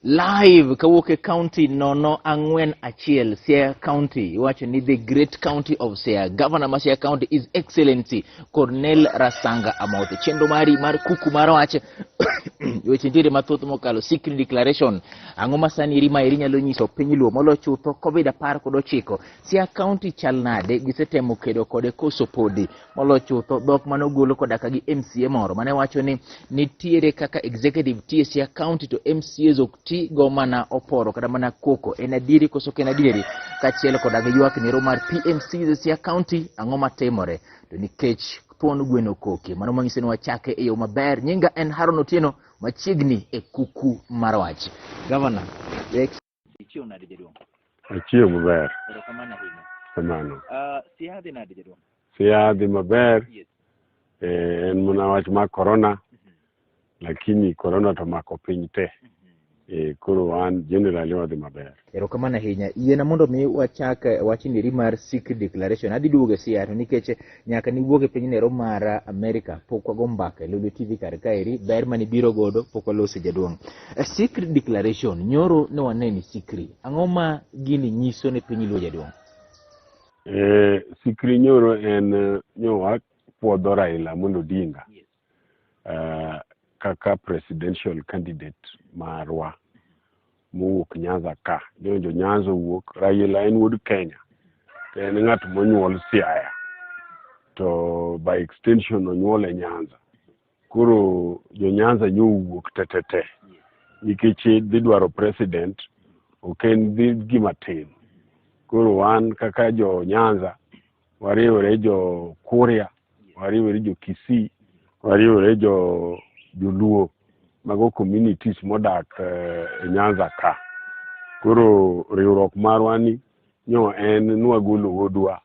Live kawuok e county 041, Siaya County. Iwacho ni the great county of Siaya. Governor ma Siaya County is Excellency Cornel Rasanga Amoth. Chenro mari mar kuku mar wach weche nitiere mathoth mokalo secret declaration. Ang'o ma sani eri ma eri nyalo nyiso piny Luo molo chutho Covid 19. Siaya County chal nade? Gisetemo kedo kode koso podi? Molo chutho dhok mane ogolo koda ka gi MCA moro mane wacho ni nitiere kaka executive ti e Siaya County to MCAs ok ti go mana oporo kata mana koko. En adieri koso ok en adieri? Kaachiel koda gi ywak nero mar PMCs e Siaya County, ang'o matimore? To nikech thuon gweno koki, mano manyiso ni wachake e yo maber. Nyinga en Haron Otieno, machiegni e kuku mar wach. Governor, ichiew nade jaduong'? Achiew maber. Erokamano ahinya. Kamano. Siaya dhi nade jaduong'? Siaya dhi maber. Yes. En mana wach mar corona. Lakini corona to mako piny te. Koro wan generally wadhi maber. Erokamano ahinya. Yiena mondo mi wachak wachniri mar secret declaration. Adhi duogo e Siaya to nikech nyaka niwuog e piny nero mar Amerika pok wago mbaka e Lolwe TV kar kaeri, ber mane ibiro godo pok walose jaduong'. Secret declaration nyoro ne waneni sikri. Ang'o ma gini nyiso ne piny Luo jaduong'? Sikri nyoro en nyo wapuodho Raila Amolo Odinga. Yes. Kaka presidential candidate marwa mowuok Nyanza ka. Jo Nyanza owuok, Raila en wuod Kenya. To en ng'at monyuol Siaya. To by extension onyuol e Nyanza. Koro jo Nyanza nyo owuok tetete. Nikech dhi dwaro president ok en dhi gima tin. Koro wan kaka jo Nyanza wariwore jo Kuria, wariwore jo Kisii, wariwore jo Joluo, mago communities modak e Nyanza ka. Koro riwruok marwa ni nyo en nwagolo wuodwa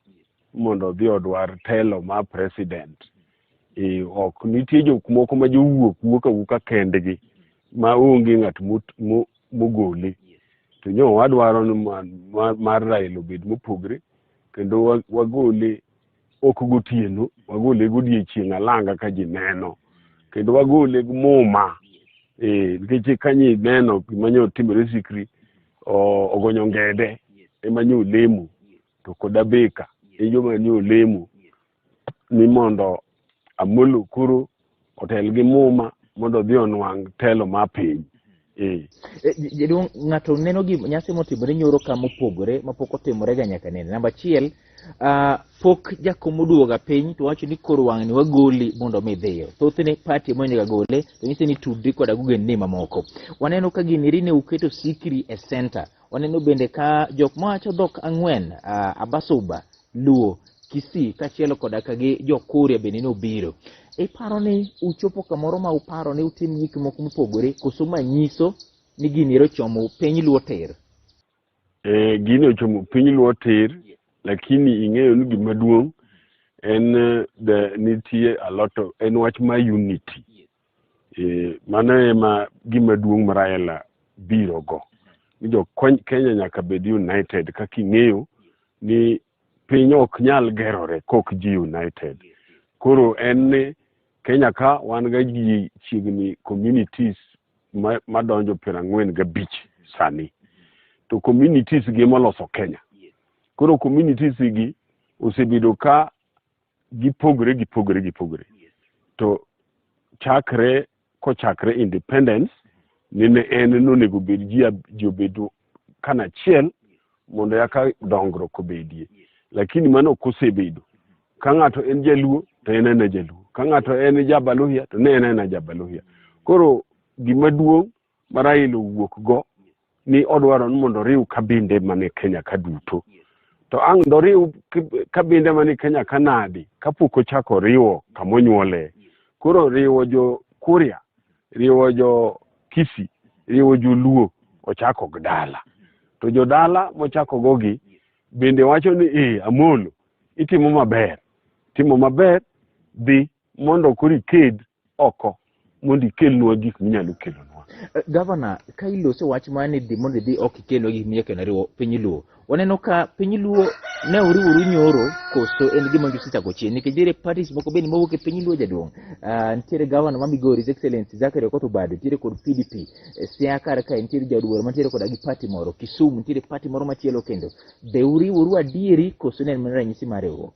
mondo odhi odwar telo mar president. Ok nitie jok moko ma jowuok wuok awuoka kendgi ma onge ng'at mogole. To nyo wadwaro ni mar Raila obed mopogre kendo wagole ok gotieno, wagole godiechieng' alanga ka ji neno. Kendo wagole gi muma. Nikech ka nyi neno gima nyo timore Sikri, ogonyo ngede ema nyo olemo, to kod Abeka e joma nyo olemo ni mondo Amolo koro otel gi muma mondo odhi onwang' telo mar piny. Jaduong', ng'ato neno gi nyasi motimore nyoro ka mopogore mapok otimore ga nyaka nene. Namba achiel, pok jakom oduoga piny to wacho ni koro wang'ni wagoli mondo mi dhiyo. Thothne party monego gole to nyise ni tudri koda ogendni mamoko. Waneno ka gini ri ne uketo Sikri e center. Waneno bende ka jok mawacho dhok ang'wen, Abasuba, Luo, Kisii kaachiel koda ka gi jo Kuria bende nobiro. Iparo ni uchopo kamoro ma uparo ni utim gik moko mopogore koso ma nyiso ni gini ero ochomo piny Luo tir? Gini ochomo piny Luo tir, lakini ing'eyo ni gima duong' en the nitie a lot of, en wach mar unity. Mano ema gima duong' ma Raila biro go. Ni jo Kenya nyaka bed united kaka ing'eyo ni piny ok nyal gerore kok ji united. Koro en ni Kenya ka wan ga ji chiegni communities madonjo 45 sani. To communities gi moloso Kenya. Koro communities gi osebedo ka gipogore gipogore gipogore. To chakre kochakre independence nene en nonego bed ji obed kanachiel mondo yaka dongruok obedie. Lakini mano ok osebedo. Ka ng'ato en jaluo to en ena jaluo. Ka ng'ato en jabaluhya to ne en ena jabaluhya. Koro gima duong' ma Raila owuok go ni odwaro ni mondo oriw kabinde mane Kenya ka duto. To ang' doriw kabinde mane Kenya ka nadi kapok ochako riwo kamonyuole. Koro riwo jo Kuria, riwo jo Kisii, riwo jo Luo ochako gi dala. To jodala mochako go gi bende wacho ni Amolo itimo maber. Timo maber dhi mondo koro iked oko mondo ikelnwa gik minyalo kelonwa. Gavana, ka iloso wach mar ni dhi mondo idhi ok ikelnwa gik minyalo kelonwa riwo piny Luo. Waneno ka piny Luo ne uriworu nyoro koso en gima osechako chien nikech nitiere parties moko bende mawuok e piny Luo jaduong'. Nitiere gavana ma Migori, His Excellency Zachary Okoth Obado, nitiere kod PDP. Siaya kar kae nitiere jaod bura mantiere koda gi party moro. Kisumu nitiere party moro machielo kendo. Be uriworu adieri koso ne en mana ranyisi mar riwruok?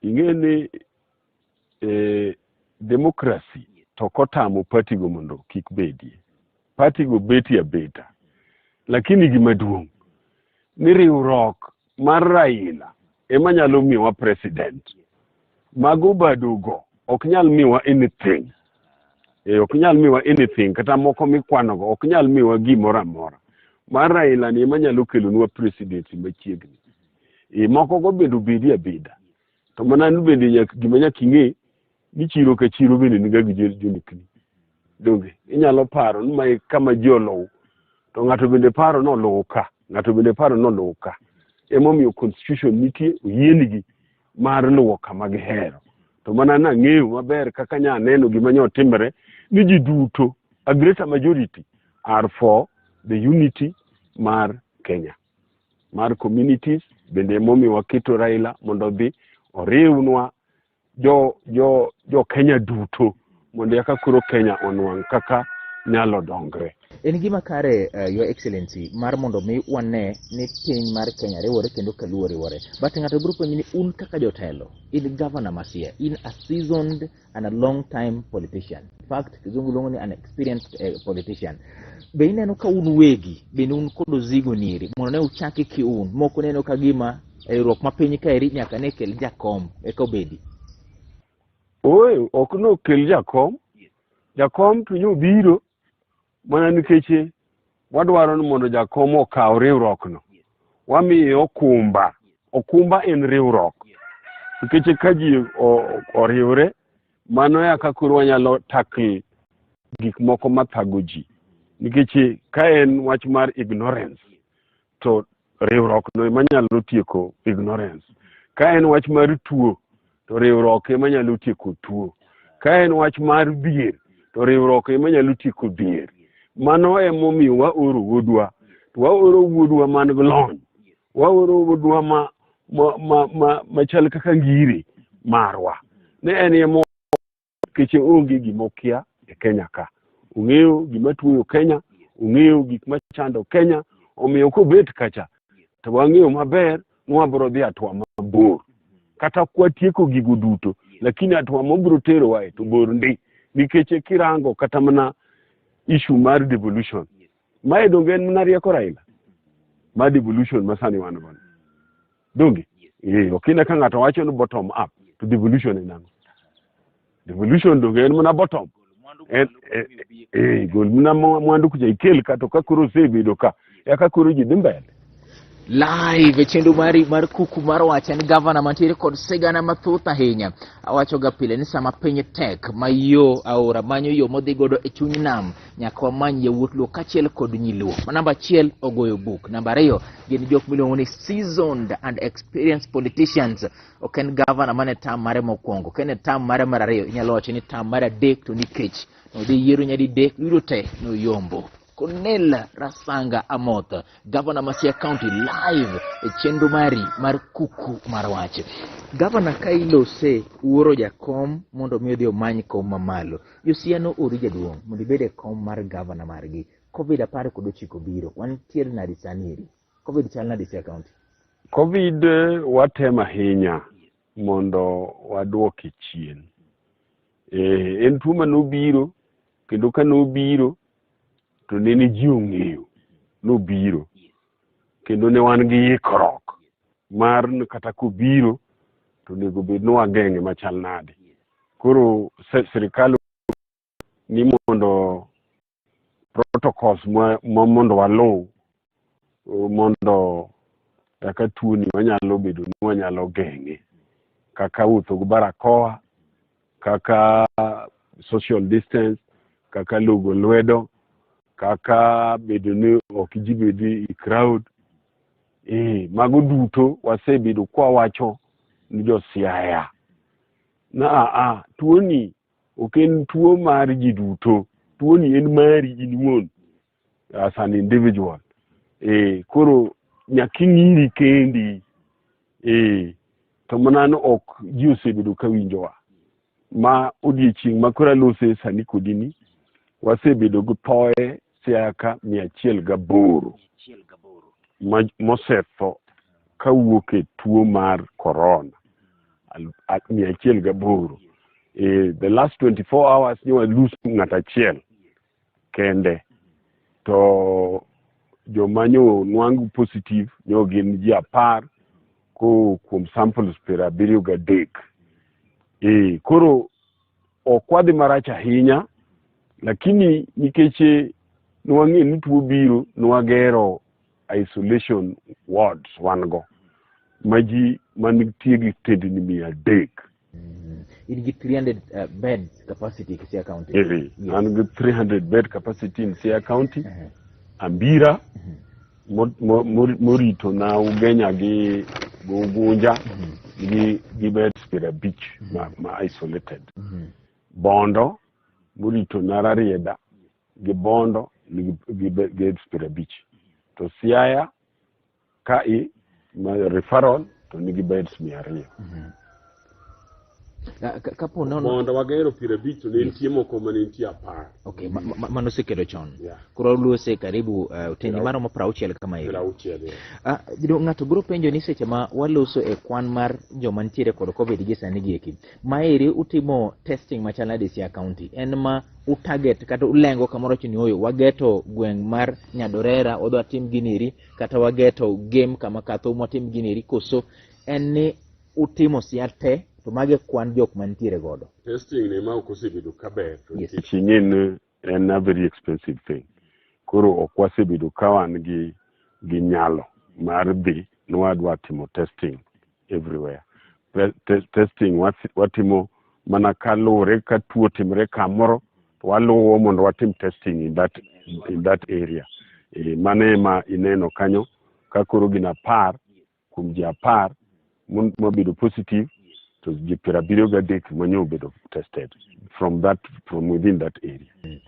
Ing'e ni democracy to ok otamo party go mondo kik bedie. Party go betie abeta. Lakini gima duong' ni riwruok mar Raila ema nyalo miyowa president. Mago badogo ok nyal miwa anything. Ok nyal miwa anything kata moko mikwanogo ok nyal miwa gimoro amora. Mar Raila ni ema nyalo kelonwa presidency machiegni. Moko go bende obedi abeda. To mana ni bende gima nyaka ing'e ni chiro ka chiro bende niga gi jonekni. Donge inyalo paro ni mae kama ji oluw to ng'ato bende paro ni oluw ka, ng'ato bende paro ni oluw ka. Emomiyo constitution nitie oyienigi mar luwo kama gihero. To mana nang'eyo maber kaka nya neno gima nyo timore ni ji duto a greater majority are for the unity mar Kenya. Mar communities bende emomiyo waketo Raila mondo odhi oriwnwa jo Kenya duto mondo eka koro Kenya onwang' kaka nyalo dongre. En gima kare, Your Excellency, mar mondo mi wane ni piny mar Kenya riwore kendo kaluo riwore. But ng'ato biro penji ni un kaka jotelo, in governor ma Siaya, in a seasoned and a long time politician. In fact, kizungu luongo ni an experienced politician. Be ineno ka un wegi, bende un kod ozigo nieri, mondo ne uchaki ki un, moko neno ka gima riwruok ma piny kaeri nyaka ne kel jakom eka obedi. Ooyo, ok nokel jakom. Jakom to nyobiro mana nikech wadwaro ni mondo jakom okaw riwruokno. Wamiye okumba. Okumba en riwruok. Nikech ka ji oriwre, mano e kaka koro wanyalo tackle gik moko mathago ji. Nikech ka en wach mar ignorance, to riwruok no ema nyalo tieko ignorance. Ka en wach mar tuo, to riwruok ema nyalo tieko tuo. Ka en wach mar dhier, to riwruok ema nyalo tieko dhier. Mano emomiyo waoro wuodwa. To waoro wuodwa man gi lony. Waoro wuodwa ma chal kaka ngire marwa. Ne en emo nikech onge gima okia e Kenya ka. Ong'eyo gima tuoyo Kenya, ong'eyo gik machando Kenya, omiyo kobet kacha to wang'eyo maber ni wabiro dhi hatua mabor. Kata kwatieko gigo duto, lakini hatua mobiro terowae to bor ndi. Nikech kirango kata mana issue mar devolution, mae donge en mana rieko Raila? Ma devolution ma sani wan godo. Donge? Ok ine ka ng'ato wacho ni bottom up, to devolution en ang'o? Devolution donge en mana bottom? Gol mana mwandu kucha ikel ka, to ka koro osebedo ka, eka koro ji dhi mbele. Live e chenro mari mar kuku mar wach en gavana mantiere kod sigana mathoth ahinya. Awacho ga pile ni sama piny tek ma yo aora manyo yo modhi godo e chuny nam, nyaka wamany yawuot Luo kaachiel kod nyi Luo. Ma namba achiel ogoyo buk. Namba ariyo gin jok miluongo ni seasoned and experienced politicians. Ok en gavana mane tam mare mokwongo, ok en e tam mare mar ariyo, inyalo wacho ni tam mar adek to nikech nodhi yiero nyadidek duto te noyombo. Cornel Rasanga Amoth, Governor ma Siaya County, live e chenro mari mar kuku mar wach. Governor, ka ilose uoro jakom mondo mi odhi omany kom mamalo. Jo Siaya noori jaduong' mondo ibed e kom mar governor margi. Covid 19 biro, wantiere nadi sani eri? Covid chal nadi Siaya County? Covid watemo ahinya mondo waduoke chien. En tuo manobiro, kendo ka nobiro to nene ji ong'eyo nobiro, kendo ne wan gi ikruok mar ni kata kobiro to onego bed ni wageng'e machal nade. Koro sirikal ni mondo protocols ma mondo waluw mondo kaka tuoni wanyalo bedo ni wanyalo geng'e, kaka wuotho gi barakoa, kaka social distance, kaka logo lwedo, kaka bedo ni ok ji bedi e crowd. Mago duto wasebedo kwawacho ni jo Siaya na tuoni Ok en tuo mar ji duto. Tuo ni en mari in iwuon as an individual. Koro nyaka ing'iri kendi. To manano ok ji osebedo ka winjowa. Ma odiechieng' ma koro alose sani kodi ni, wasebedo gi thoe Siaya ka 108 mosetho kawuok e tuo mar corona. 108. The last 24 hours ni walose ng'at achiel kende. To joma nyo nwang' positive nyo gin ji 10 ko kuom samples 73. Koro ok wadhi marach ahinya, lakini nikech nwang'e ni tuo biro, nwagero isolation wards wan go ma ji manitie gi tendni 300. In gi 300 bed capacity Siaya County. An gi 300 bed capacity in Siaya County. Ambira morito na Ugenya gi Ugunja gi beds 50 ma isolated. Bondo morito na Rarieda gi Bondo nigi gi beds 50. To Siaya ka i ma referral to nigi beds 200. Kapo nono Bondo wagero 50 to ne nitie moko mane nitie 10. Okay, mano oseketo chon. Koro lose karibu otendni maromo 60 kama eri. 60, yeah. Ng'ato biro penjo ni seche ma waloso e kwan mar joma nitiere kod COVID gi sani gi eki, maeri utimo testing machal nade Siaya County? En ma utarget kata ulengo kamoro achiel ni oyo wageto gweng' mar Nyadorera wadwa tim gini eri, kata wageto Gem kama Katho mwatim gini eri, koso en ni utimo Siaya te to mage kwan jok mantiere godo? Testing ne ma ok osebedo kaber to nikech ing'e ni en a very expensive thing. Koro ok wasebedo ka wan gi nyalo mar dhi ni wadwa timo testing everywhere. Testing watimo mana kaluwore ka tuo timre kamoro to waluwo mondo watim testing in that area. Mano ema ineno kanyo ka koro gin 10 kuom ji 10 mobedo positive to ji 73 manyo obedo tested from within that area.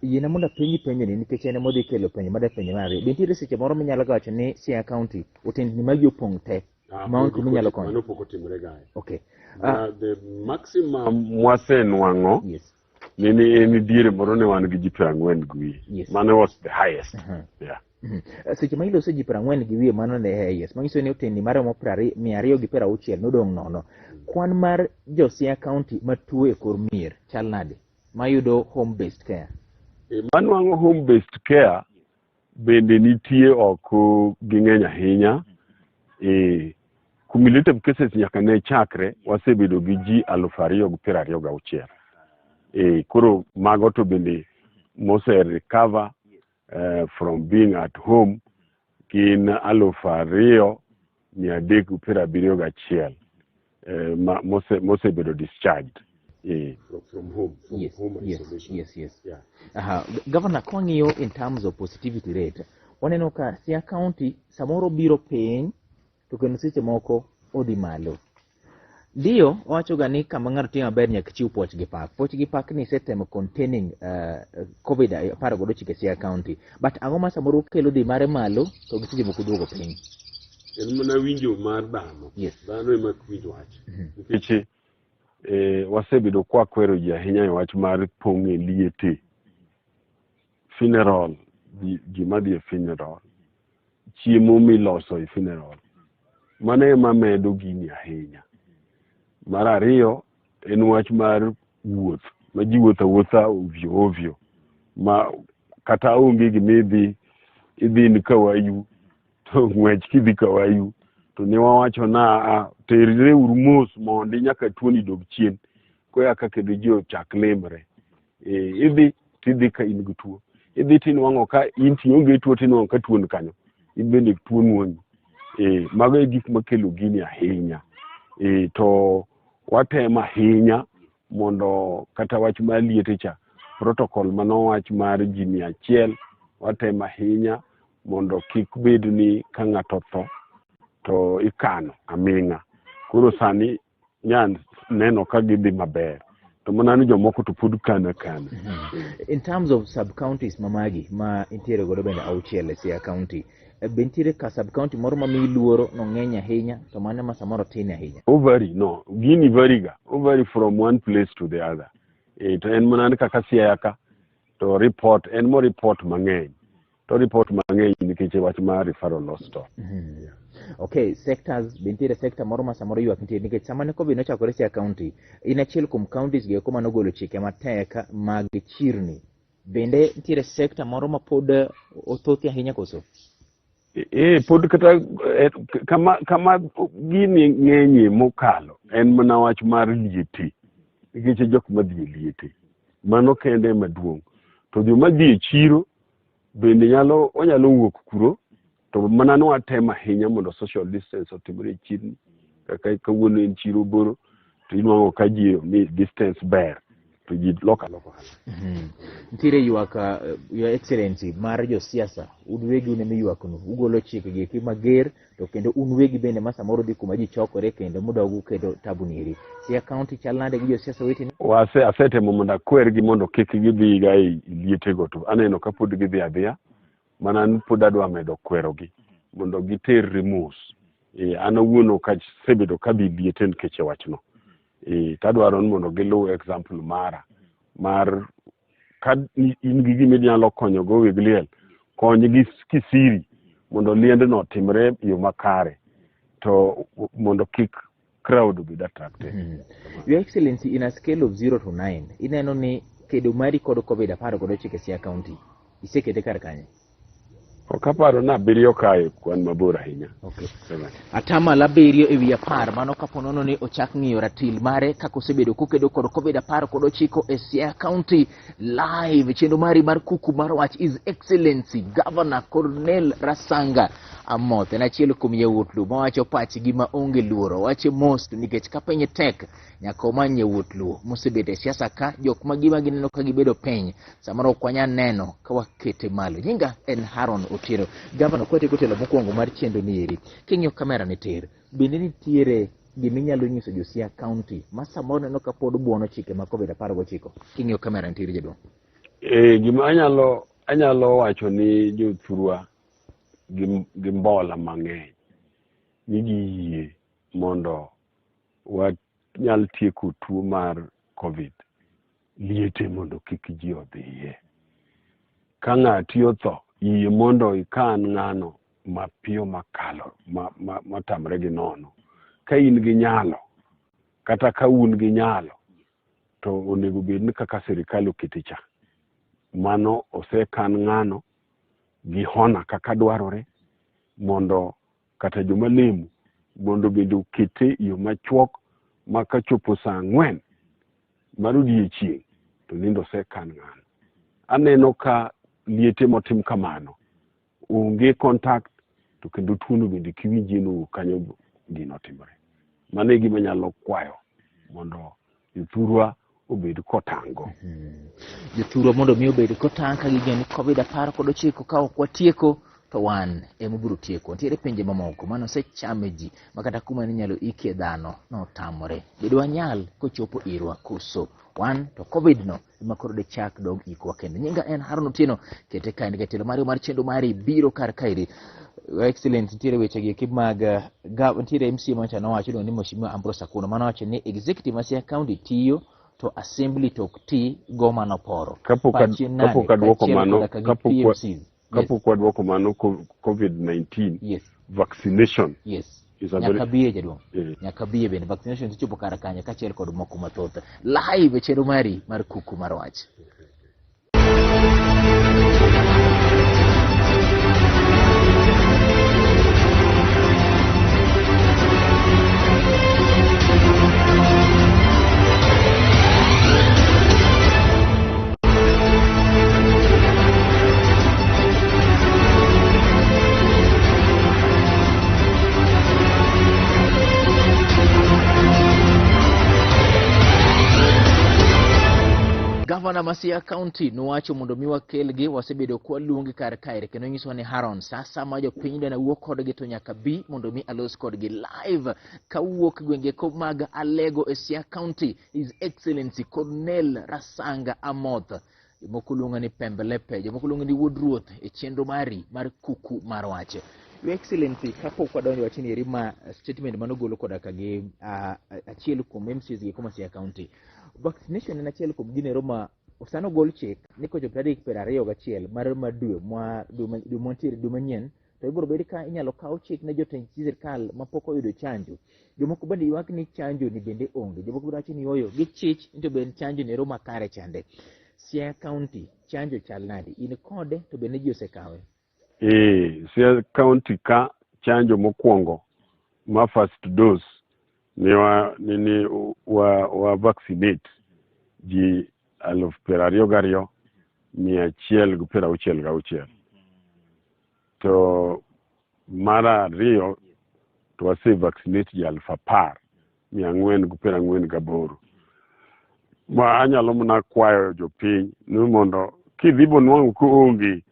Yiena mondo apenji penjo ni nikech en ema odhi kelo penjo madwa penjo mar ariyo. Be nitiere seche moro minyalo ga wacho ni Siaya County otendni magi opong' te ma onge kuma inyalo konyo? Mano pok otimore gae. Okay. The maximum mwasenwang'o nene en diere moro ne wan gi ji 40 gi wiye. Mano was the highest. Yeah. Seche ma iloso ji 40 gi wiye mano ne highest. Manyiso ni otendni maromo 260 nodong' nono. Kwan mar jo Siaya County matuo e kor mier chal nade? Mayudo home based care. Manwang'o home based care bende nitie ok ging'eny ahinya. Cumulative cases nyaka ne chakre wasebedo gi ji 2026. Koro mago to bende mose recover from being at home gin 2371 mosebedo discharged. From home, from home isolation. Yes. Aha. Governor, kwang'iyo in terms of positivity rate, waneno ka Siaya County samoro biro piny to kendo seche moko odhi malo. Ndiyo, wawacho ga ni kama ng'ato timo maber nyaka chiw puoch gi pak. Puoch gi pak ni isetemo containing COVID 19 e Siaya County. But ang'o ma samoro kelo dhi mare malo to gi seche moko duogo piny? En mana winjo mar dhano. Dhano ema ok winj wach. Nikech wasebedo kwakwero ji ahinya e wach mar pong' e liete. Funeral, ji madhi e funeral. Chiemo miloso e funeral. Mano ema medo gini ahinya. Mar ariyo, en wach mar wuoth. Ma ji wuotho awuotha ovyo ovyo. Ma kata onge gima idhi, idhi Kawayu, to ng'wech kidhi Kawayu, to ne wawacho na a terre uru mos mondi nyaka tuoni dog chien. Koya ka kendo ji ochak limre. Idhi tidhi ka in gi tuo. Idhi tinwang'o ka in tionge tuo tinwang'o ka tuo ni kanyo. In bende tuo nwang'i. Mago e gik makelo gini ahinya. To watemo ahinya mondo kata wach mar liete cha, protocol manowach mar ji 100, watemo ahinya mondo kik bed ni ka ng'ato otho to ikano aming'a. Koro sani nyan neno ka gidhi maber. To To mana ni jomoko to pod kana kana. In terms of sub counties mamagi ma intiere godo bende auchiel e Siaya County, be nitiere ka sub county moro ma miyi luoro no ng'eny ahinya to mane ma samoro tin ahinya? O vary, no, gini vary ga, o vary from one place to the other. To en mana ni kaka Siaya ka to report en mo report mang'eny, to report mang'eny nikech wach mar referral hospital. Okay, sectors, be nitiere sector moro ma samoro ywak nitie nikech sama ne COVID nochakore Siaya County, in achiel kuom counties go eko manogolo chike matek mag chirni. Bende nitiere sector moro ma pod othothi ahinya koso? Pod kata kama gini ng'enyie mokalo en mana wach mar liete, nikech jok madhi e liete mano kende ema duong'. To joma dhi e chiro bende onyalo wuok kuro, to mana ne watem ahinya mondo social distance otimre e chirni. Kaka kawuono en chiro boro, to inuang'o ka ji ni distance ber, to ji loko aloka ohala. Nitiere ywak, Your Excellency, mar josiasa, un wegi un ema iywaknu, ugolo chike gi eki mager, to kendo un wegi bende ma samoro dhi kuma ji chokore kendo mudogu kendo tabu ni eri. Siaya County chal nade gi josiasa weteni? Asetemo mondo akwergi mondo kik gidhi ga e lietego, to aneno ka pod gidhi adhiya, mana ni pod adwa medo kwerogi mondo giterre mos. An awuon ok asebedo kadhi liete nikech wachno. To adwaro ni mondo giluw example mara mar ka in gi gima inyalo konyogo weg liel, kony gi kisiri mondo liendno otimre e yo makare, to mondo kik crowd obed attracted. Your Excellency, in a scale of 0 to 9, ineno ni kedo mari kod COVID 19 e Siaya County, isekete kar kanye? Ok aparo ni 7 kae kwan mabor ahinya. Okay. 7. Atamalo 7 ewi 10, mano kapo nono ni ochak ng'iyo ratil mare kaka osebedo kokedo kod COVID 19 e Siaya County. Live chenro mari mar kuku mar wach His Excellency Governor Cornel Rasanga Amoth en achiel kuom yawuot Luo mawacho pachgi ma onge luoro, wache mos to nikech ka piny tek nyaka omany yawuot Luo mosebedo e siasa ka, jok ma gima gineno ka gibedo piny samoro ok wanyal neno ka wakete malo. Nyinga en Haron Otieno. Gavana, kwatieko telo mokwongo mar chenro ni eri, king'iyo kamera ni tir, bende nitiere giminyalo nyiso jo Siaya County ma samoro neno ka pod buono chike mag COVID 19? King'iyo kamera ni tir, jaduong'. Gima anyalo wacho ni jothurwa gi mbola mang'eny ni giyie mondo wanyal tieko tuo mar COVID, liete mondo kik ji odhiye. Ka ng'ati otho, yie mondo ikan ng'ano mapiyo makalo, matamre gi nono. Ka in gi nyalo, kata ka un gi nyalo, to onego bed ni kaka sirikal okete cha. Mano osekan ng'ano gi hona kaka dwarore, mondo kata joma lemo mondo bende okete e yo machuok ma kachopo saa 4 mar odiechieng' to nindo osekan ng'ano. Aneno ka liete motim kamano onge contact, to kendo tuono bende kiwinjie no kanyo gino otimore. Mano e gima anyalo kwayo mondo jothurwa obed kotango. Jothurwa mondo mi obed kotang' ka ging'eyo ni COVID 19 ka ok watieko to wan ema obiro tieko. Nitiere pinje mamoko mane osechame ji ma kata kuma ne inyalo ikie dhano notamore. Bedo wanyal kochopo irwa koso wan to COVID no ema koro dichak dog ikwa kendo. Nyinga en Haron Otieno, kete kae nikech telo mari mar chenro mari biro kar kaeri. Your Excellency, nitiere weche gi eki mag, nitiere MCA macha nowacho ni Mheshimiwa Ambrose Akuno mano wacho ni executive ma Siaya County tiyo to assembly to ok ti go mano poro. Pachi nade? Kapok aduoko Kaachiel mano, koda ka gi kapok wa- PMCs. Yes. kapok waduoko mano COVID-19 Yes. vaccination Yes. is a Nyaka very biye jaduong'. Nyaka biye bende vaccination tichopo kar kanyo kaachiel kod moko mathoth. Live e chenro mari mar kuku mar wach. Gavana ma Siaya County nowacho mondo mi wakelgi, wasebedo kwaluongi kar kaeri kendo nyisowa ni Haron, sasa ma jopiny dana wuo kodgi to nyaka bi mondo mi alos kodgi live kawuok gwenge ko mag Alego e Siaya County, His Excellency Cornel Rasanga Amoth. Jomoko luonga ni Pembelepe, jomoko luonga ni Wuod Ruoth e chenro mari mar kuku mar wach. Your Excellency, kapok wadonjo wachni eri ma statement manogolo koda ka gi achiel kuom MCAs gi kuma Siaya County. Vaccination en achiel kuom gino ero ma sani ogol chik ni kochopo tarik 21 mar dwe mwa dwe mantiere dwe manyien to ibiro bed ka inyalo kaw chik ne jotend sirkal mapok oyudo chanjo. Jomoko bende ywak ni chanjo ni bende onge. Jomoko bende wacho ni oyo gichich ni to bende chanjo ni ero makare chande. Siaya County chanjo chal nade? In kode to bende ji osekawe? Siaya County ka chanjo mokwongo ma first dose ni wa ni, ni wa, wa vaccinate ji 22,166. To mar ariyo to wase vaccinate ji 10,448. Ma anyalo mana kwayo jopiny ni mondo kidhi bonwang'o koonge,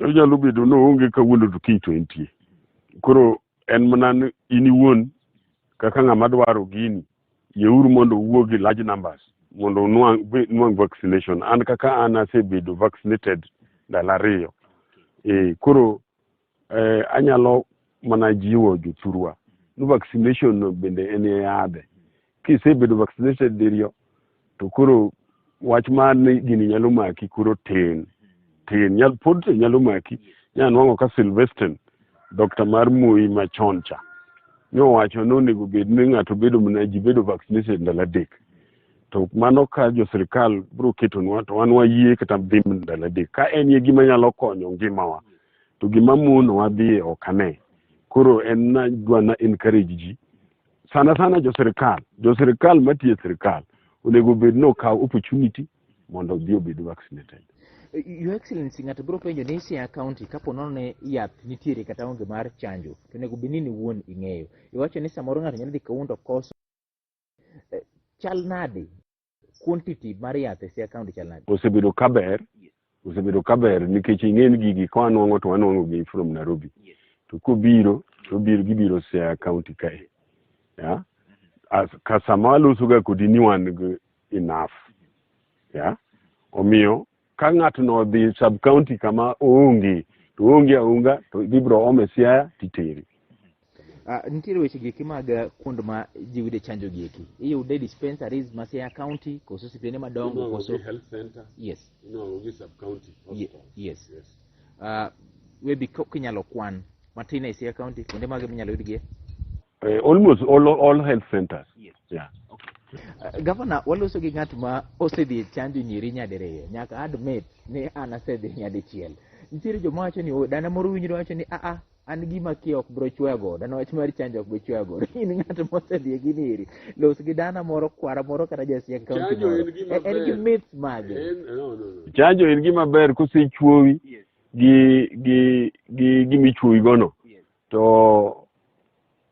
onyalo bedo ni oonge kawuono to kiny to entie. Koro en mana ni in iwuon kaka ng'ama dwaro gini, yeuru mondo uwuog gi large numbers mondo unwang' vaccination. An kaka an asebedo vaccinated ndalo 2. Koro anyalo mana jiwo jothurwa ni vaccination no bende en e yadhe. Kisebedo vaccinated diriyo to koro wach mar ni gini nyalo maki koro tin. Tin, pod to nyalo maki. Nya nwang'o ka Sylvester, doctor mar Moi machon cha, nowacho ni onego bed ni ng'ato bedo mana ji bedo vaccinated ndalo 3. To mano ka jo sirkal biro ketonwa to wan wayie kata dhi ndalo 3. Ka en ye gima nyalo konyo ngimawa, to gima monowa dhiye ok ane. Koro en na dwa na encourage ji. Sana sana jo sirkal, jo sirkal matiyo e sirkal onego bed ni okaw opportunity mondo odhi obed vaccinated. Your Excellency, ng'ato biro penjo ni Siaya County kapo nono ni yath nitiere kata onge mar chanjo, to onego bed ni in iwuon ing'eyo. Iwacho ni samoro ng'ato nyalo dhi kawuono to koso. Chal nade? Quantity mar yath e Siaya County chal nade? Osebedo kaber, osebedo kaber nikech ing'e ni gigi ka wanwang'o to wanwang'o gi from Nairobi. To kobiro, to biro gibiro Siaya County kae. Yeah? As, ka sama waloso ga kodi ni wan gi enough. Yeah? Omiyo ka ng'ato no odhi sub county kama oonge, to oonge aonga to gibiro ome Siaya titere. Nitiere weche gieki mag kuond ma ji yude chanjo gieki. Iyude dispensaries ma Siaya County koso osiptende madongo koso health center. Yes. Inuang'o gi sub county hospital. Yes. Yes. Maybe kinyalo kwan matin e Siaya County kuonde mage minyalo yudgie? Almost all health centers. Yes. Yeah. Okay. Governor, waloso gi ng'at ma osedhi e chanjo nyiri nyadiriyo. Nyaka admit ni an asedhi nyadichiel. Nitiere joma wacho ni, oh, dana moro winjo wacho ni a a an gima kia ok biro chwoya godo, an wach mar chanjo ok biro chwoya godo. In ng'at mosedhi e gini eri, los gi dana moro, kwara moro kata ja Siaya County Chanjo moro. en gima En gi ber. myths mage? En, no, no, no. Chanjo en gima ber kosechuowi Yes. gi gimichuowi gono. Yes. To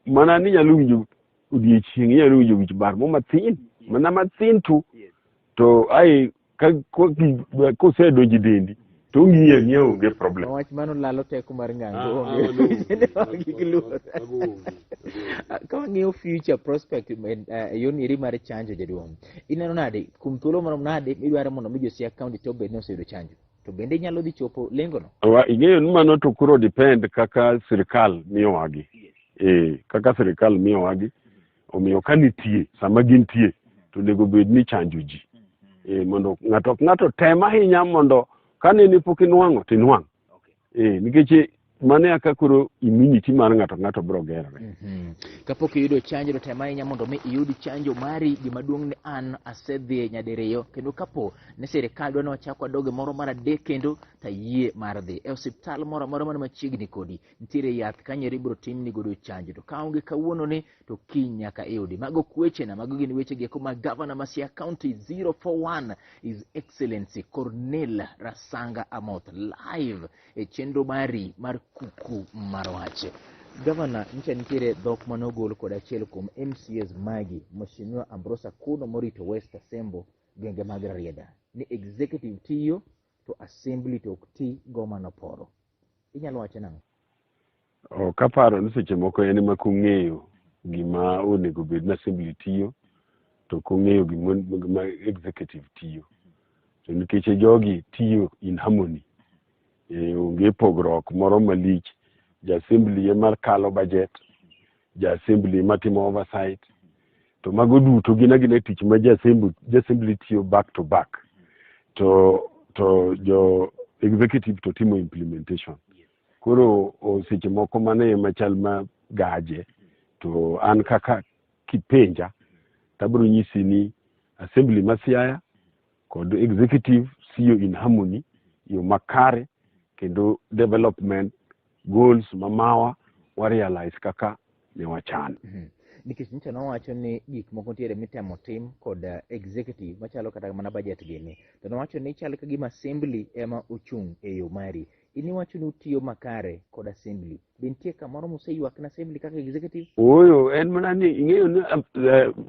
mana ni inyalo winjo odiechieng', inyalo winjo wich bar mo mathin, mana mathin tu. Yes. To ai ka kosedonjo e dendi to ong'iyi ang'iya onge problem. Wach mano lalo teko mar ng'ango, onge. No. Onge gi luor. Ka wang'iyo future prospect e yor eri mar chanjo jaduong', ineno nade kuom thuolo marom nade midwaro mondo mi jo Siaya County to bed ni oseyudo chanjo? To bende inyalo dhi chopo lengo no? Ing'eyo ni mano to koro depend kaka sirkal miyowagi. Yes. Kaka sirkal miyowagi, omiyo ka nitie, sama gintie, to onego bed ni chanjo ji. Mondo ng'ato ng'ato tem ahinya mondo ka nene pok inwang'o to inwang'. Okay. Nikech mano e kaka koro immunity mar ng'ato ng'ato biro gerore. Kapok iyudo chanjo to tem ahinya mondo mi iyud chanjo mari. Gima duong' ni an asedhi nyadiriyo kendo kapo ni sirikal dwa ni wachak wadog e moro mar 3 kendo to ayie mar dhi e osiptal moro amora man machiegni kodi. Nitiere yath kanyo ibiro timni godo chanjo to ka onge kawuono ni to kiny nyaka iyudi. Mago kwechena, mago gin weche gieko mag Governor ma Siaya County 041 His Excellency Cornel Rasanga Amoth live e chenro mari mar kuku mar wach. Governor, nyicha nitiere dhok manogol kod achiel kuom MCAs magi, Mheshimiwa Ambrose Akuno morito West Asembo. Gwenge mag Rarieda ni executive tiyo to assembly to ok ti goma noporo. Inyalo wacho nang'o? Ok aparo ni seche moko en ema kong'eyo gima onego bed ni assembly tiyo to ok ong'eyo gima executive tiyo. To nikech jogi tiyo in harmony, onge pogruok moro malich. Ja assembly ema kalo budget, ja assembly ema timo oversight. To mago duto gin agina tich ma ja assembly tiyo back to back. To jo executive to timo implementation. Koro seche moko mano ema chal ma gaje. To an kaka kipenja, tabiro nyisi ni assembly ma Siaya kod executive tiyo in harmony, yo makare, kendo development goals mamawa wa realize kaka ne wachano. Nikech nyocha nowacho ni gik moko nitiere mitemo tim kod executive machalo kata mana budget gini. To nowacho ni chal ka gima assembly ema ochung' e yo mari. In iwacho ni utiyo makare kod assembly. Be nitie kamoro museywak ne assembly kaka executive? Ooyo, en mana ni ing'eyo ni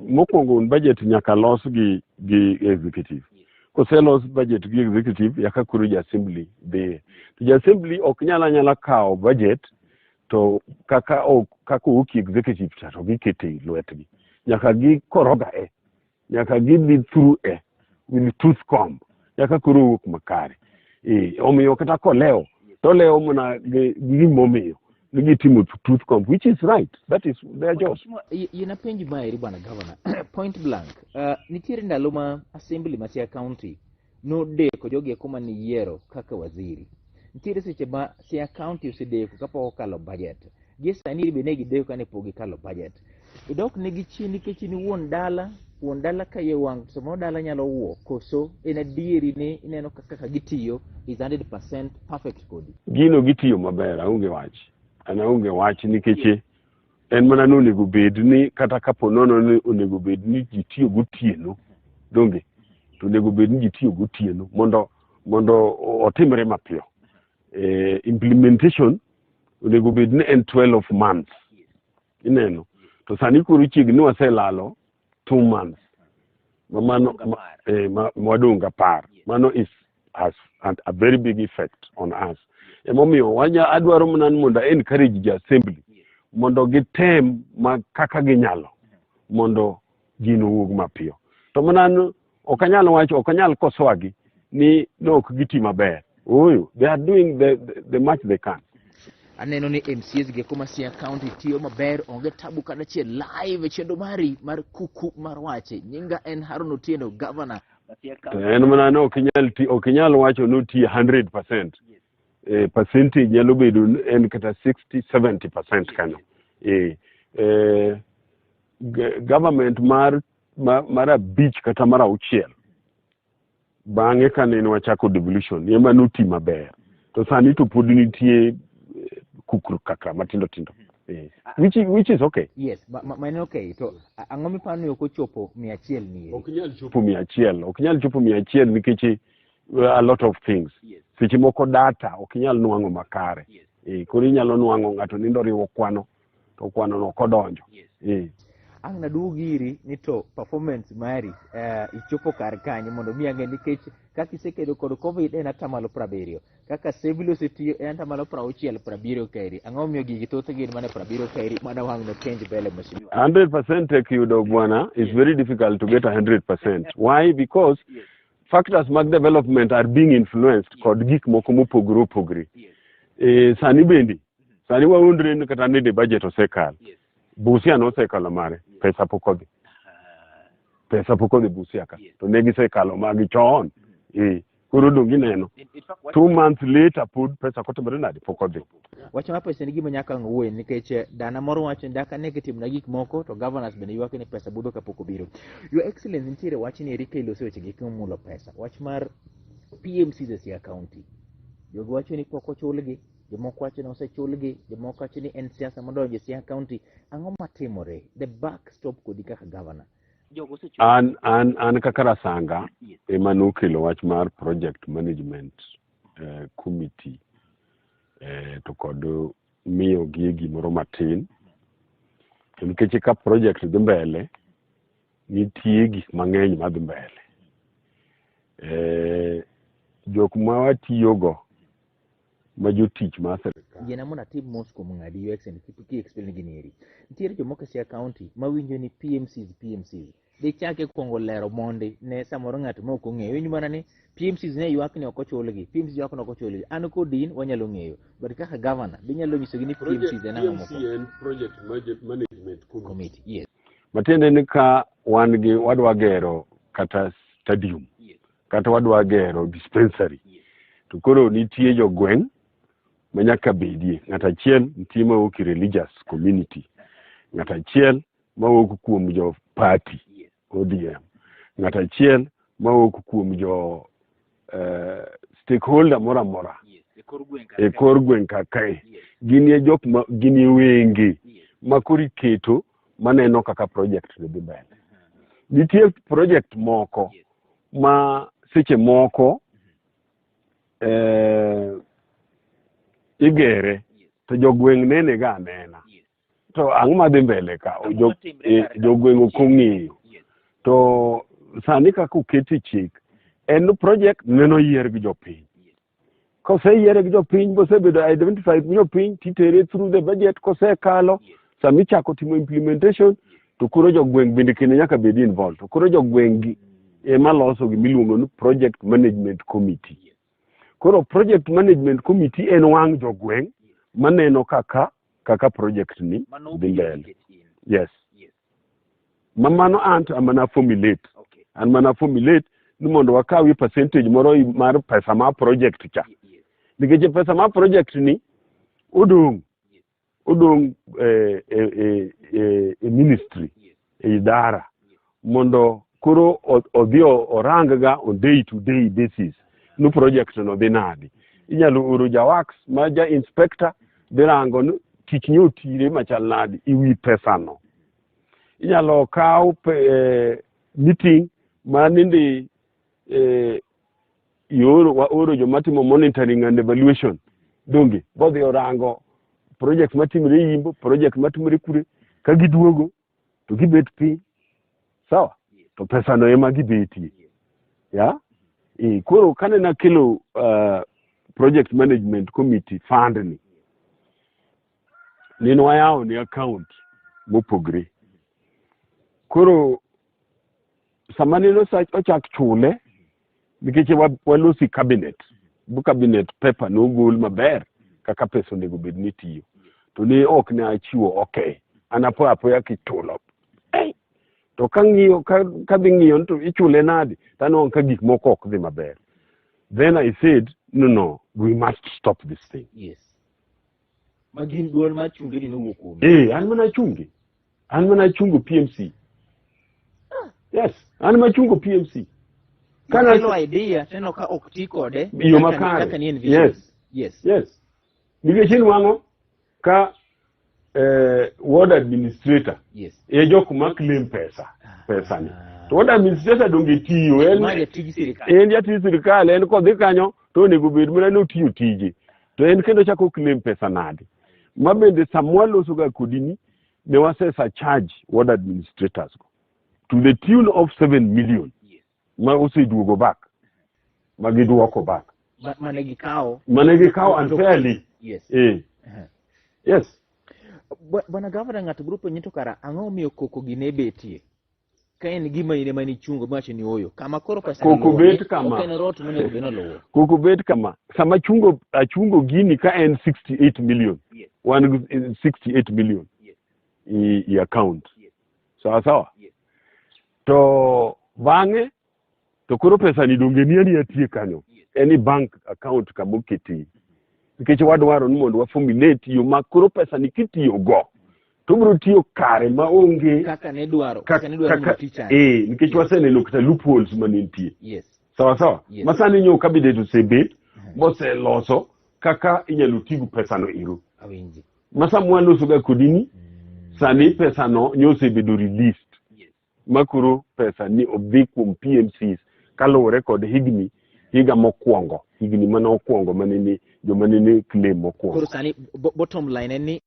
mokwongo budget nyaka los gi executive. Koselos budget gi executive, yaka koro ja assembly dhiye. To ja assembly ok nyal anyala kawo budget to kaka owuok executive cha to gikete e lwetgi. Nyaka gikoroga e, nyaka gidhi through e with tooth comb, nyaka koro owuok makare. Omiyo kata kolewo, to olewo mana gi gimomiyo ni gitimo tooth comb, which is right. That is their job. Mheshimiwa, yien apenji maeri bwana governor, point blank. Nitiere ndalo ma assembly ma Siaya County nodeko jogi eko mane yiero kaka waziri. Nitiere seche ma Siaya County osedeko kapok okalo budget. Gie sani be ne gideko kane pok gikalo budget. Idok negi chien nikech in wuon dala, wuon dala ka iye wang' to samoro dala nyalo wuok, koso en adieri ni ineno kaka gitiyo is 100% perfect kodi? Gino gitiyo maber, aonge wach. An aonge wach nikech en mana ni onego bed ni kata kapo nono ni onego bed ni ji tiyo gotieno, donge? To onego bed ni ji tiyo gotieno mondo otimre mapiyo. Implementation onego bed ni en 12 months. Ineno? To sani koro chiegni ni waselalo 2 months. Ma mano, ma wadong' 10. Mano is has a very big effect on us. Emomiyo adwaro mana ni mondo encourage jo assembly mondo gitem ma kaka ginyalo mondo gino owuog mapiyo. To mana ok anyal wacho, ok anyal kosoagi ni no ok giti maber. Ooyo, they are doing the much they can. Aneno ni MCAs gi kuma Siaya County tiyo maber, onge tabu kata achiel live e chenro mari mar kuku mar wache. Nyinga en Harun Otieno, governor ma Siaya To County. en mana ni ok inyal wacho ni otiyo 100%. Percentage nyalo bedo ni en kata 60-70% kanyo. Government mar 5 kata mar 6 bang'e kane wachako devolution ema noti maber. To sani to pod nitie kukru kaka matindo tindo. Which is okay. Yes, ma en okay. To ang'o miparo ni ok ochopo 100 ni eri? Ok nyal chopo 100, ok nyal chopo 100 nikech a lot of things. Seche moko data ok nyal nwang'o makare. Koro inyalo nwang'o ng'ato nindo riwo kwano to kwano no ok odonjo. Ang' naduog iri ni to performance mari ichopo kar kanye mondo mi ang'e, nikech kaka isekedo kod COVID en 70%, kaka assembly osetiyo en 60 70 kaeri. Ang'o momiyo gigi thoth gin mana 70 kaeri? Mana wang' nopenj mbele, mheshimiwa. 100% tek yudo bwana, it's very difficult to get 100%. Why? Because factors mag development are being influenced kod gik moko mopogore opogore. Sani bende, sani waundre ni kata ni budget osekalo. Busia nosekalo mare, pesa pok odhi. Pesa pok odhi Busia ka. To ne gisekalo magi chon. Koro dong ineno. In fact, 2 months later pod pesa kotimore nade pok odhi. Wach mar pesa en gima nyaka ang' wuoye nikech dana moro wacho ni daka ne gitimna gik moko to governors bende ywak ni pesa budho kapok obiro. Your Excellency, nitiere wach ni eri ka iloso weche gik momulo pesa. Wach mar PMCs e Siaya County. Jogi wacho ni pok ochulgi, jomoko wacho ni osechulgi, jomoko wacho ni en siasa modonjo e Siaya County. Ang'o matimore? The buck stop kodi kaka governor. Jogo osechul. An kaka Rasanga ema nokelo wach mar project management committee to kod miyo gi gimoro matin. To nikech ka project dhi mbele, nitie gik mang'eny madhi mbele. Jok ma watiyogo ma jotich mar sirkal. Yiena mondo atim mos kuom ng'adi Your Excellency ki explain gini eri. Nitiere jomoko e Siaya County mawinjo ni PMCs PMCs. Dichake kuongo lero mondi ne samoro ng'at ma ok ong'eyo. Iwinjo mana ni PMCs ne ywak ni ok ochulgi, PMCs ywak ni ok ochulgi. An kod in wanyalo ng'eyo. But kaka governor, binyalo nyisogi ni PMCs en ang'o PMC mokwongo? en Project Management Committee. Committee. Yes. Matiende ni ka wan gi wadwa gero kata stadium kata wadwa gero dispensary to koro nitie jogweng' ma nyaka bedie. Ng'at achiel nitie mawuok e religious community, ng'at achiel mawuok kuom jo party ODM, ng'at achiel mawuok kuom jo stakeholder moro amora e kor gweng' ka kae. Gin e jok ma gin e wenge ma koro iketo maneno kaka project ni dhi mbele. Nitie project moko ma seche moko igere to jogweng' nene ga anena. To ang'o madhi mbele ka? Jogweng' ok ong'eyo. To sani kaka okete chik, en ni project neno yier gi jopiny. Koseyiere gi jopiny bosebedo identified gi jopiny titere through the budget kosekalo sama ichako timo implementation to koro jogweng' bende kendo nyaka bed involved. To koro jogweng' gi ema loso gimiluongo ni project management committee. Koro project management committee en wang' jogweng' maneno kaka project ni dhi mbele. Yes. Ma mano an to amana formulate. An mana formulate ni mondo wakawie percentage moro mar pesa mar project cha. Nikech pesa mar project ni odong' odong' e ministry e idara mondo koro odhi orang ga on day to day basis ni project no dhi nade. Inyalo oro ja works ma ja inspector dhi rango ni tich ni otire machal nade e wi pesa no. Inyalo kaw meeting ma nindi waoro joma timo monitoring and evaluation donge bodhi orango project matimore Yimbo, project matimore kure, ka giduogo to gibet piny sawa to pesa no ema gibetie ya. Koro kane nakelo project management committee fund ni nene wayawo ne account mopogre. Koro sama nene ochak chule nikech walosi cabinet bu cabinet paper nogol maber kaka pesa onego bed ni tiyo to ne ok ne achiwo okay an apoya apoya kichulo hey! To kang'iyo kadhi ng'iyo to ichule nade to aneno ka gik moko ok dhi maber. Then I said no, we must stop this thing. Yes. Ma gin duol mar chunge ni nowuok kuomi. An mana chunge. An mana chungo PMC. Yes, an mana chungo PMC. Kana kelo idea teno ka ok ti kode yo makare. Kaka ni envision. Yes. Yes. Yes. Nikech inwang'o ka ward administrator yes. e jok ma claim pesa ni. To ward administrator donge tiyo en jatij sirkal. En jatij sirkal, en kodhi kanyo to onego bed mana ni otiyo tije. To en kendo chako claim pesa nade. Ma bende samwa loso ga kodi ni ne wasesa charge ward administrators go to the tune of 7 million. Yes. Ma oseduogo back. Ma giduoko back. Mane gikawo. Mane gikawo unfairly. Yes. Yes. Bwana Governor, ng'ato biro penjo to kara ang'o miyo koko gi ne betie? Ka en gima in ema nichungo miwacho ni ooyo. Kama koro pesa koko luwo, bet kama. Ok en rot monego bed ni oluwo. Koko bet kama. Sama achungo gini ka en 68 million. Yes. Wan 68 million. Yes. I account. Yes. Sawa sawa? Yes. To bang'e to koro pesa ni donge ni ani atie kanyo. Yes. Any bank account kamoketi. Nikech wadwaro ni mondo wa formulate yo ma koro pesa ni kitiyo go to biro tiyo kare ma onge kaka ne dwaro, kaka ne dwaro mondo oti chande. Nikech waseneno kata loopholes mane nitie. Yes. Sawa sawa? Yes. Ma sani nyo cabinet osebet moseloso kaka inyalo tigo pesa no ero. Awinji. Ma sama waloso ga kodi ni sani pesa no nyo osebedo released. Yes. Ma koro pesa ni odhi kuom PMCs kaluwore kod higni higa mokwongo, higni mane okwongo mane ni joma nene claim mokwongo. Koro sani bottom line en ni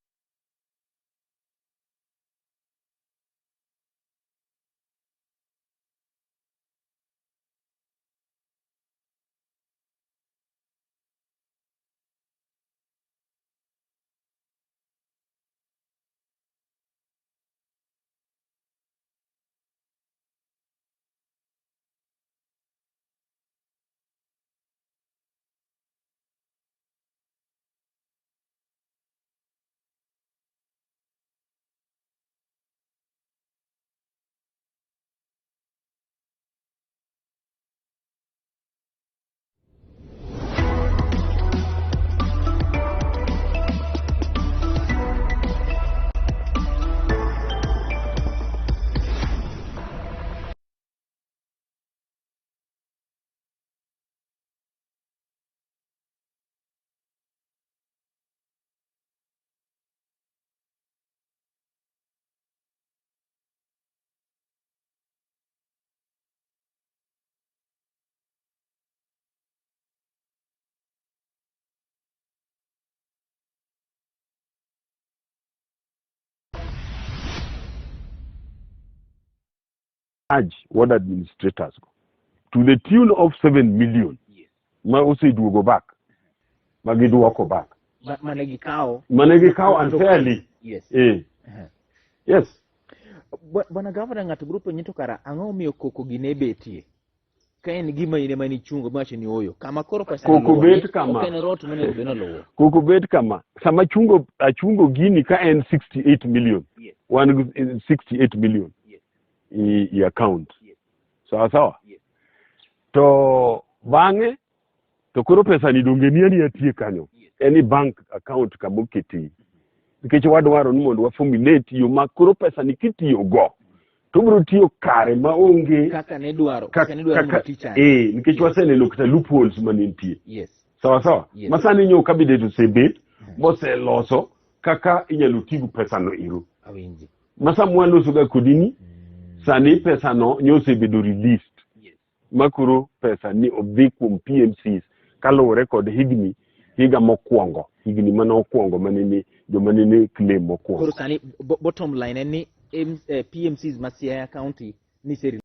Charge ward administrators go to the tune of 7 million ma oseduogo back, ma giduoko back. Mane gikawo. Mane gikawo unfairly. Yes. Bwana Gavana, ng'ato biro penjo to kara ang'o omiyo koko gi ne betie? Ka en gima in ema nichungo miwacho ni ooyo. Kama koro pesa Koko bet kama. Ok en rot monego bed noluwo. Koko bet kama. Sama achungo gini ka en 68 million. Wan gi 68 million i account. Sawa sawa? To bang'e to koro pesa ni donge ni ani atie kanyo. Any bank account kama okete. Nikech wadwaro ni mondo wa formulate yo ma koro pesa ni kitiyo go to biro tiyo kare ma onge kaka ne dwaro, kaka ne dwaro mondo oti chande. Nikech waseneno kata loopholes mane nitie. Sawa sawa? Yes. Ma sani nyo cabinet osebet moseloso kaka inyalo tigo pesa no ero. Awinji. Ma sama waloso ga kodi ni sani pesa no nyo osebedo released. Ma koro pesa ni odhi kuom PMCs kaluwore kod higni higa mokwongo, higni mane okwongo mane ni joma nene claim mokwongo. Koro sani bottom line en ni PMCs ma Siaya County ni seri.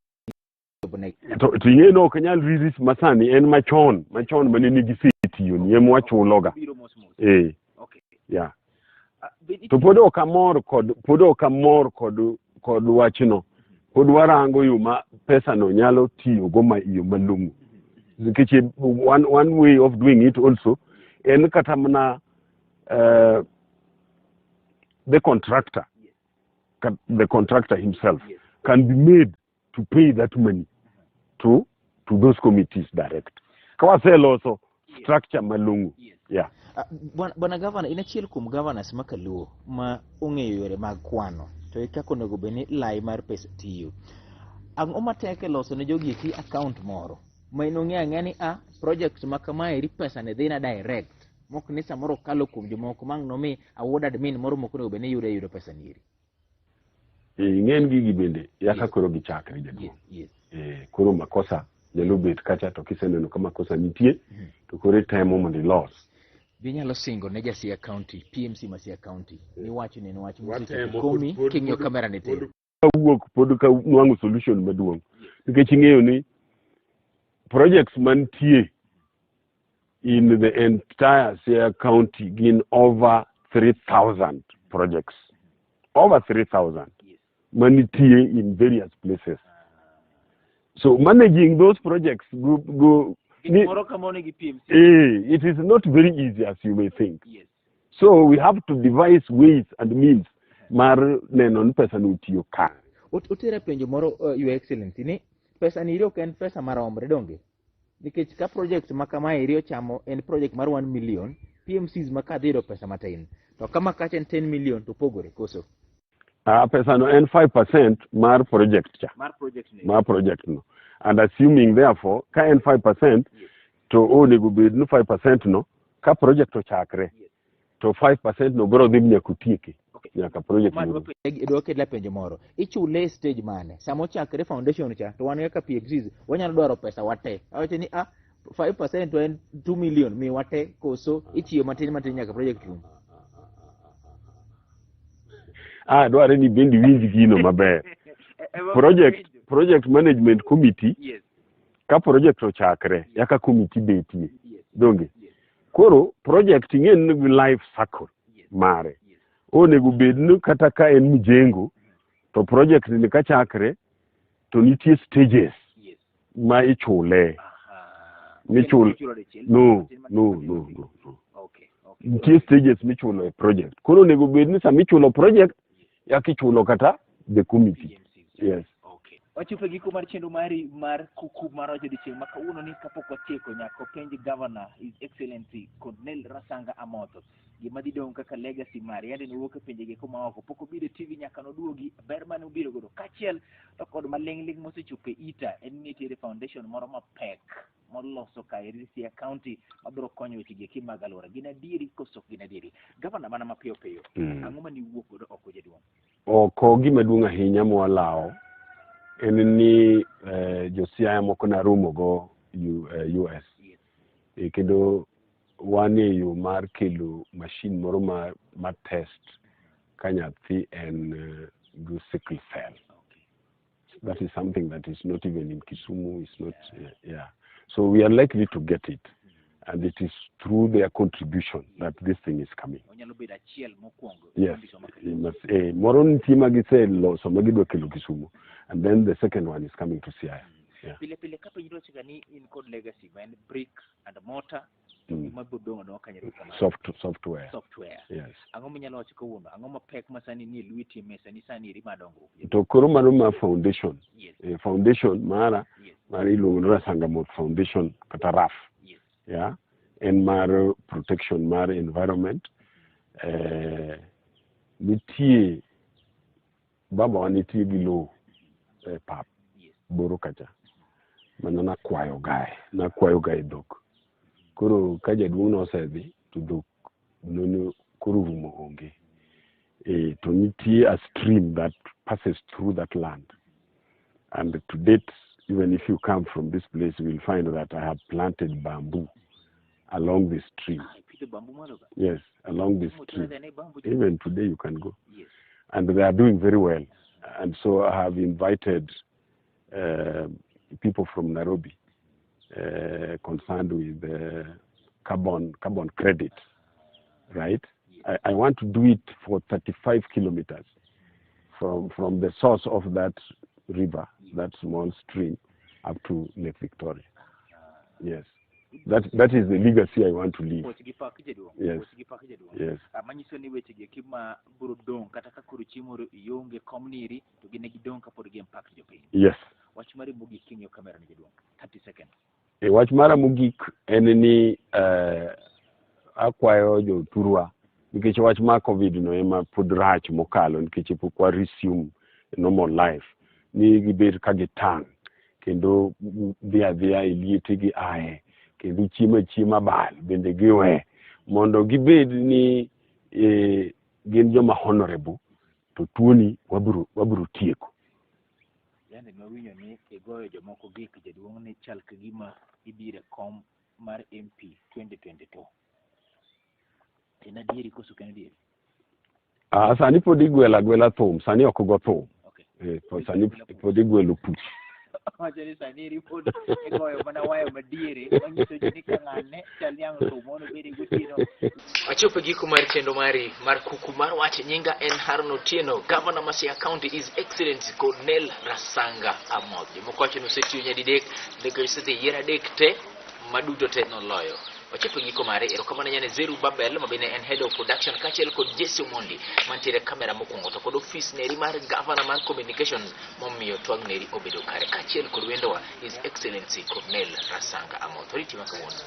To ing'e ni ok nyal release masani, en machon, machon mane nigi setiyo ni ema wachuloga. Biro mos mos. Okay. Yeah. To pod ok amor kod, pod ok amor kod, kod wachno. Pod warango yo ma pesa no nyalo tiyogo ma yo malong'o. Nikech one way of doing it also en kata mana the contractor, the contractor himself can be made to pay that money to those committees direct. Ka waseloso structure malong'o. Yeah. Bwana Governor, in achiel kuom governors ma Kaluo ma ong'eyo yore mag kwano to e kaka onego bed ni lai mar pesa tiyo. Ang'o matek e loso ne jogi eki account moro ma in ong'eyo ang'eya ni a project ma kamaeri pesa ne dhina direct mok ni samoro kalo kuom jomoko ma ang' nomi a ward admin moro mok onego bed ni yudo yudo pesa ni eri. Ing'en gigi bende yaka koro gichakre jaduong'. Koro makosa nyalo bet kacha to kiseneno ka makosa nitie to koro itemo mondo ilos. Ginyalo singo ne ja Siaya County, PMC ma Siaya County, niwacho ni en wach mosechopo Watemo, komi king'iyo kamera ni tir. pod kawuok pod ka nwang'o solution maduong'. Nikech ing'eyo ni projects mantie in the entire Siaya County gin over 3,000 projects. Over 3,000 manitie in various places. So managing those projects go, go ni, Moro ka moro nigi PMC. It is not very easy as you may think. So we have to devise ways and means mar neno ni pesa no otiyo kare. Otera penjo moro, Your Excellency, ni pesa ni ok en pesa maromre donge? Nikech ka project ma kama eri ochamo en project mar 1 million, PMCs ma ka dhi yudo pesa matin. To kama kacha en 10 million to pogore koso? Pesa no en 5% mar project cha. Mar project ni. Mar project no. And assuming therefore ka en 5% to onego bed ni 5% no ka project ochakre to 5% no biro dhi nyaka otieke. Nyaka project Ma no. dwa ketla penjo moro. Ichule e stage mane? Sama ochakre foundation cha to wan kaka PMCs wanyalo dwaro pesa wate. Awacho ni 5% to en 2 million mi wate koso ichiwo matin matin nyaka project rum. Dware ni bende iwinj gino maber. Project management committee, ka project ochakre, yaka committee betie. Donge? Koro project ing'e ni nigi life cycle mare. Onego bed ni kata ka en mjengo, to project ni kachakre, to nitie stages ma ichule. Michul. No, no, no, no, no. Nitie stages michulo e project. Koro onego bed ni sama ichulo project, yaka ichulo kata the committee. Yes. Wachopo e giko mar chenro mari mar kuku mar wach odiochieng' ma kawuono ni kapok watieko nyaka openj Governor His Excellency Cornel Rasanga Amotho gima dhi dong' kaka legacy mare. Yande nowuok e pinje geko maoko, pok obiro e TV nyaka noduogi, ber mane obiro godo kaachiel to kod maling'ling' mosechopo e ita en ni nitiere foundation moro mapek moloso kaeri Siaya County mabiro konyo weche gi eki mag alwora. Gin adieri koso ok gin adieri? Governor, mana mapiyo piyo, ang'o mane iwuok godo oko jaduong'? Oko gima duong' ahinya mwalawo en ni jo Siaya moko naromo go US. Kendo wan e yo mar kelo machine moro ma test ka nyathi en gi sickle cell. That is something that is not even in Kisumu. It's not, yeah. So we are likely to get it. And it is through their contribution that this thing is coming. Onyalo bedo achiel mokwongo. Yes. Ondiko ma It must, moro nitie ma giseloso ma gidwa kelo Kisumu. And then the second one is coming to Siaya. Yeah. Pile pile ka piny dwacho ga ni in kod legacy ma en brick and mortar to gima biro dong' adong'a kanyo kamano. Software. Software. Yes. Ang'o minyalo wacho kawuono? Ang'o mapek ma sani nie lweti e mesa ni sani eri ma dongruok? To koro mano ma foundation. Foundation mara mar iluongo ni Rasangamoth Foundation kata RAF. Yeah. En mar protection mar environment. Nitie babawa nitie gi lowo e pap boro kacha mano nakwayo gae nakwayo gae dhok koro ka jaduong' nosedhi to dhok nono koro rumo onge to nitie a stream that passes through that land, and to date, even if you come from this place, you will find that I have planted bamboo along the stream. Ah, ipidho bamboo malo ka? Yes, along the Mochuno stream. dhi ane bamboo. Even today you can go. And they are doing very well. And so I have invited people from Nairobi concerned with carbon credit, right? I want to do it for 35 kilometers from the source of that river, that small stream, up to Lake Victoria. Yes. That is the legacy I want to leave. Puoch gi pak jaduong'. Yes. Puoch gi pak jaduong'. Yes. Ah, manyiso ni weche gi eki ma biro dong' kata ka koro chieng' moro ionge kom niri to gin gidong' kapod gi impact jopiny. Yes. Wach mari mogik king'iyo kamera ni jaduong'. 30 seconds. E wach mara mogik en ni akwayo jothurwa nikech wach mar COVID no ema pod rach mokalo nikech pok wa resume normal life ni gibed ka gitang' kendo dhi adhiya e liete gi aye kendo chiemo achiema bal bende giwe mondo gibed ni gin joma honorable to tuoni wabiro tieko. Yani mawinjo ni igoyo jomoko gik jaduong' ni chal ka gima ibiro e kom mar MP 2022. En adieri koso ok en adieri? Ah, sani pod igwelo agwela thum, sani ok go thum. Okay. Sani pod igwelo puch. Wacho ni sani eri pod igoyo mana wayo madiere manyiso ji ni ka ng'ane chal ni ang' thum mondo obedi gotieno. Wachopo e giko mar chenro mari mar kuku mar wach. Nyinga en Haron Otieno. Governor ma Siaya County is Excellency Cornel Rasanga Amoth. Jomoko wacho ni osetiyo nyadidek nikech osedhi yier adek te maduto te noloyo. Wachopo e giko mare. Erokamano nyane Zeru Babel ma bende en head of production kaachiel kod Jesse Omondi mantiere kamera mokwongo to kod ofis neri mar governor mar communications momiyo twang' neri obedo kare kaachiel kod wendowa His Excellency Cornel Rasanga Amoth. Oriti ma kawuono.